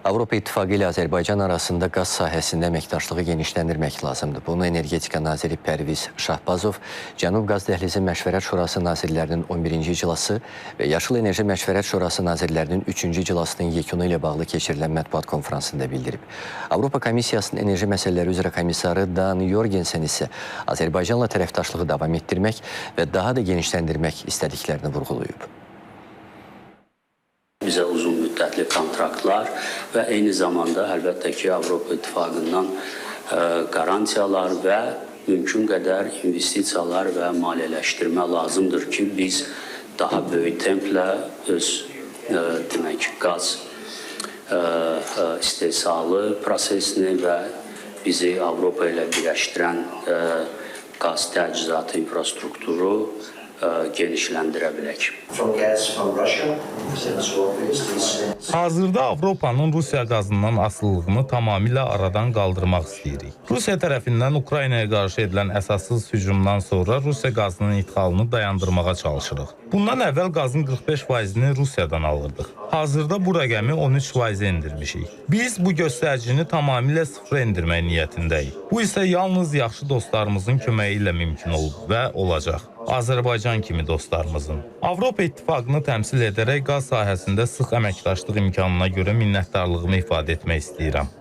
Avropa İttifaqı ilə Azərbaycan arasında qaz sahəsində əməkdaşlığı genişləndirmək lazımdır. Bunu Energetika naziri Pərviz Şahbazov Cənub Qaz Dəhlizi Məşvərət Şurası nazirlərinin 11-ci iclası və Yaşıl Enerji Məşvərət Şurası nazirlərinin 3-cü iclasının yekunu ilə bağlı keçirilən mətbuat konfransında bildirib. Avropa Komissiyasının Enerji Məsələləri üzrə komissarı Dan Jorgensen isə Azərbaycanla tərəfdaşlığı davam etdirmək və daha da genişləndirmək istədiklərini vurğulayıb. Bizə uzun müddətli kontraktlar və eyni zamanda əlbəttə ki, Avropa İttifaqından qarantiyalar və mümkün qədər investisiyalar və maliyyələşdirmə lazımdır ki, biz daha böyük templə öz demək qaz istehsalı prosesini və bizi Avropa ilə birləşdirən qaz təchizatı infrastrukturu genişləndirə bilək. Hazırda Avropanın Rusiya qazından asılılığını tamamilə aradan qaldırmaq istəyirik. Rusiya tərəfindən Ukraynaya qarşı edilən əsassız hücumdan sonra Rusiya qazının idxalını dayandırmağa çalışırıq. Bundan əvvəl qazın 45%-ni Rusiyadan alırdıq. Hazırda bu rəqəmi 13%-ə endirmişik. Biz bu göstəricini tamamilə sıfıra endirmək niyyətindəyik. Bu isə yalnız yaxşı dostlarımızın köməyi ilə mümkün olub və olacaq. Azərbaycan kimi dostlarımızın. Avropa İttifaqını təmsil edərək qaz sahəsində sıx əməkdaşlıq imkanına görə minnətdarlığımı ifadə etmək istəyirəm.